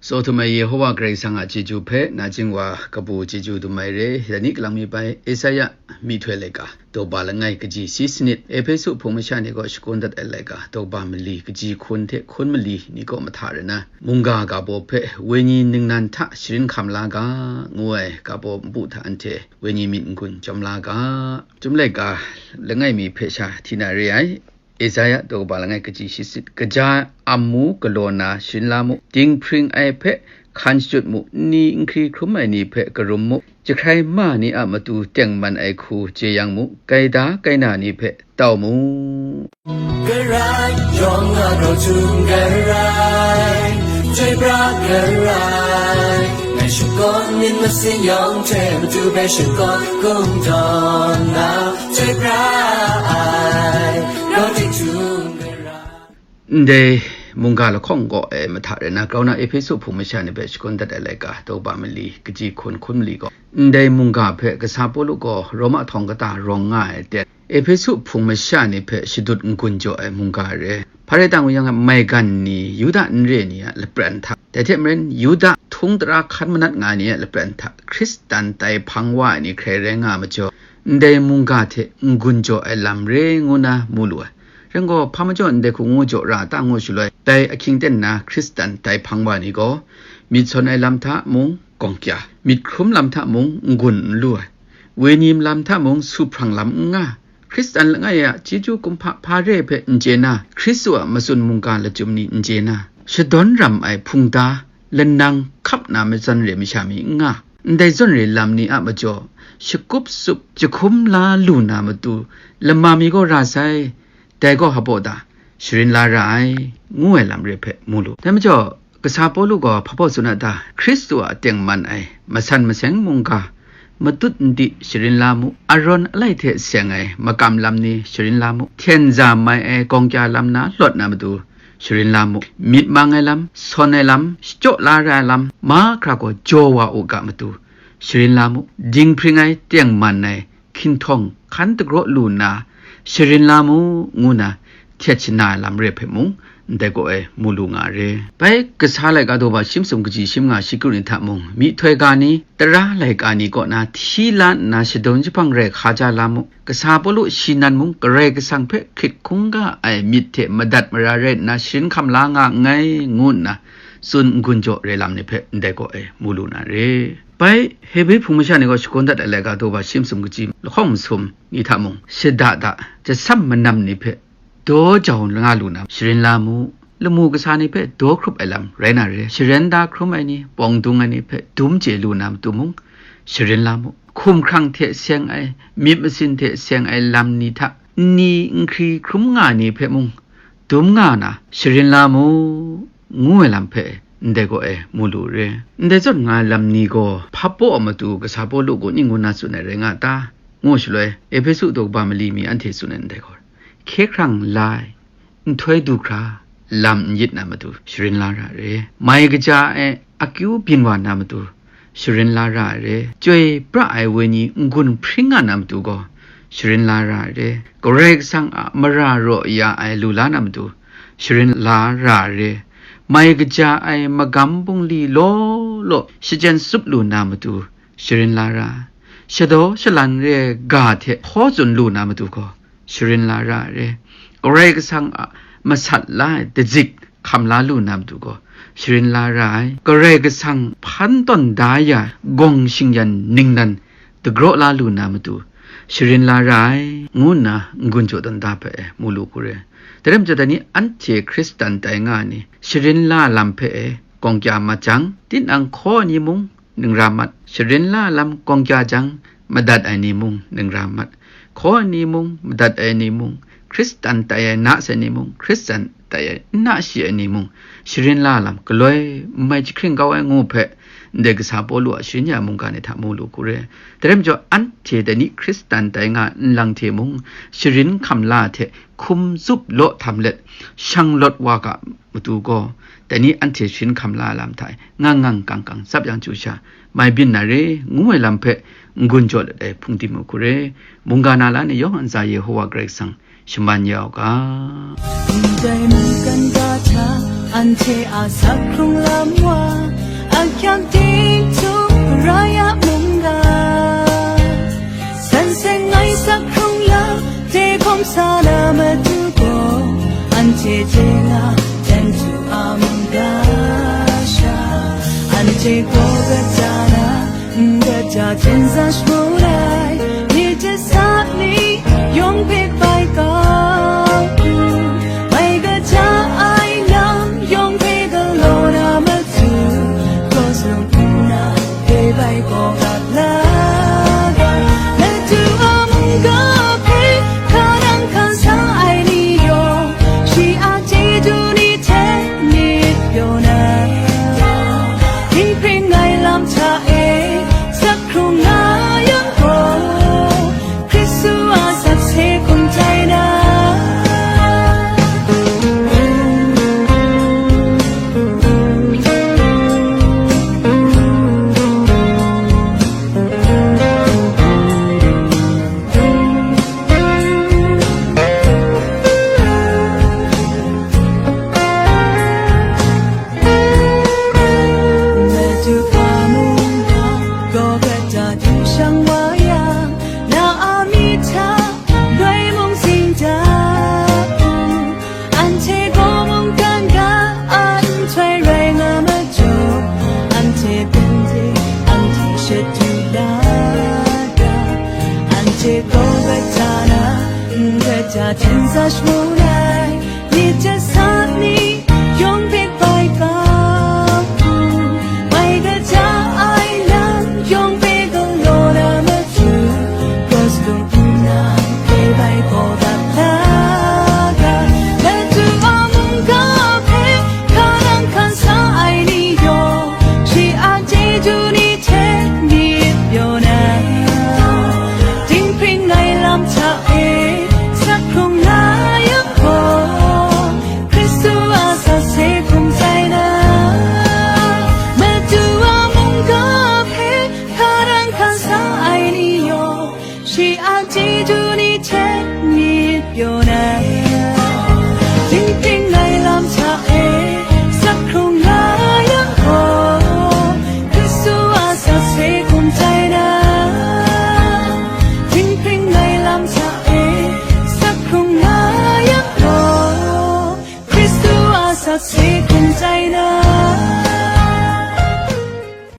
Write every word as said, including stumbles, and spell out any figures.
Tsaw htum ai Yehowa Karai Kasang a chyeju hpe, nachying wa kabu chyeju dum ai re. Dai ni kalang mi bai, Isaya myihtoi laika, daw ba langai kaji shi sanit, Ehpesu hpung masha ni kaw shakawn dat ai laika, daw ba mali kaji hkun hte hkun mali ni kaw mahta rai na, mungga ga baw hpe wenyi ningnan hta sharin hkam la ga, ngu ai ga baw npu hta anhte wenyi myit n-gun chyawm la ga. Chyum laika langai mi hpe sha hti na re ai. Isaya daw kaba langai kaji shi sanit, kaja am mu galaw na sharin la mu, dinghpring ai hpe hkan shachyut mu, nni n hkri hkrum ai ni hpe karum mu, jahkrai ma ni a matu tengman ai hku jeyang mu, gaida gaina ni hpe tau mu. Karai yawng a grau htum karai, chyoi pra karai, ngai shakawn myit masin yawng hte matu hpe shakawn kungdawn na, chyoi pra ai, grau ting htum karai. Ndai mungga lahkawng kaw e mahta rai na, grau na Ehpesu hpung masha ni hpe shakawn dat ai laika, daw ba mali kaji hkun hkun mali gaw, ndai mungga hpe kasa Pawlu gaw Roma htawng kata rawng nga ai ten, Ehpesu hpung masha ni hpe shadut n-gun jaw ai mungga re. Hpa rai tang u yang, maigan ni, Yuda n re ni a lapran hta, dai hte maren Yuda htung tara hkan manat nga ni a lapran hta, Hkristan tai hpang wa ai ni hkrai rai nga majaw, ndai mungga hte n-gun jaw ai lam re ngu na mu lu ai. Rai gaw, hpa majaw ndai hku ngu jaw ra ta ngu shaloi, dai ahkying ten na Hkristan tai hpang wa ni gaw, myit sawn ai lam hta mung gawng kya, myit hkrum lam hta mung n-gun n lu ai, wenyi malam hta mung su hprang lam n nga, Hkristan langai a chyeju kumhpa hpa re hpe n chye na, Hkristu a matsun mungga lachyum ni n chye na, shadawn ram ai hpungda, lanang hkap na matsan re masha mi n nga, ndai zawn re lam ni a majaw, shakup sup jahkum la lu na matu, lama mi gaw ra sai, dai gaw hpa baw ta, sharin la ra ai, ngu ai lam re hpe mu lu. Dai majaw, kasa Pawlu gaw hpa baw tsun a ta, Hkristu a tengman ai, masan maseng mungga, matut ndi sharin la mu, Aron alai hte seng ai makam lam ni sharin la mu, hten za mai ai gawng kya lam na lawt na matu sharin la mu, myit mang ai lam, sawn ai lam, shachyaw la ra ai lam, mahkra gaw jaw wa u ga matu sharin la mu, dinghpring ai tengman ai, hkinhtawng hkan dagraw lu nna, sharin la mu, ngu na, htet shana ai lam re hpe mung, ndai gaw e mu lu nga re. Bai kasa laika daw ba shi masum kaji shi manga shi kru ni hta mung, myihtoi ga ni, tara laika ni kaw na hti la nna shadawn jahpang rai hkaja la mu, kasa Pawlu shi nan mung Karai Kasang hpe hkrit hkungga ai myit hte madat mara rai nna sharin hkam la nga nngai, ngu nna tsun n-gun jaw re lam ni hpe ndai gaw e mu lu na re. Bai Hebre hpung masha ni gaw shakawn dat ai laika daw ba shi masum kaji lahkawng masum ni hta mung, shada da, jasam manam ni hpe daw jau nga lu na sharin la mu, lamu kasa ni hpe daw hkrup ai lam rai na re, sharen da hkrum ai ni, pawng dung ai ni hpe dum chye lu na matu mung, sharin la mu, hkumhkrang hte seng ai, myit masin hte seng ai lam ni hta nni n hkri hkrum nga ni hpe mung, dum nga na sharin la mu, ngu ai lam hpe ndai gaw e mu lu re. Ndai zawn nga ai lam ni gaw hpa baw a matu kasa Pawlu gaw ning ngu na tsun ai rai nga ta? Ngu shaloi, Ehpesu daw kaba mali mi anhte tsun ai ndai gaw, hkye hkrang la ai, nhtoi du hkra, lam n yit na matu sharin la ra re. Mai kaja ai akyu byin wa na matu sharin la ra ai re. Chyoi pra ai wenyi n-gun hpring nga na matu gaw, sharin la ra ai re. Karai Kasang a mara raw ya ai lu la na matu, sharin la ra ai re. Mai kaja ai magam bungli law law shachyen tsup lu na matu, sharin la ra ai. Shadaw shalan re ai ga hte hkaw tsun lu na matu gaw, sharin la ra ai re. Karai Kasang a masat la ai dazik hkam la lu na matu gaw, sharin la ra ai. Karai Kasang hpan tawn da ya ai gawng shingyan ningnan dagraw la lu na matu, sharin la ra ai, ngu nna n-gun jaw tawn da hpe mu lu hku re. Dai rai majaw, dai ni anhte Hkristan tai nga ai ni, sharin la lam hpe e gawng kya mat jang, tinang hkaw ai ni mung, ningra mat, sharin la lam gawng kya jang, madat ai ni mung, ningra mat, hkaw ai ni mung, madat ai ni mung, Hkristan tai ai na sai ni mung, Hkristan tai ai n na shi ai ni mung, sharin la lam galoi n mai jahkring kau ai ngu hpe, ndai kasa Pawlu a sharin ya mungga ni hta mu lu hku re. Dai rai majaw, anhte dai ni Hkristan tai nga nlang hte mung, sharin hkam la hte hkum zup law htam let, shang lawt wa ga matu gaw, dai ni anhte sharin hkam la ai lam hta e, ngang ngang kang kang tsap yang chyu sha, mai byin na re, ngu ai lam hpe n-gun jaw let ai hpung di mu hku re. Mungga na la ni yawng a ntsa Yehowa Karai Kasang shaman ya u ga. Ndai mungkan ga hta anhte a sak hkrung lam wa, Gaw kaja na, n kaja hten sa shamu ai, myit jasa ni yawng hpe bai kau u, mai kaja ai lam yawng hpe galaw na matu, gaw sung nna, hpe bai gaw ap la ga. Madu a mungga hpe hka nang hkan sa ai ni yawng, shi a chyeju ni hte myit pyaw na, dinghpring ai lam hta e sak hkrung nga yang gaw, Hkristu a sakse hkum tai na. Madu a mungga gaw kata du shang wa yang, na a myit hta grai mung sing da u. Anhte gaw mungkan ga a nhtoi rai nga majaw, anhte hpang de anhte shadu la ga, anhte gaw kata na n kata hten sa shamu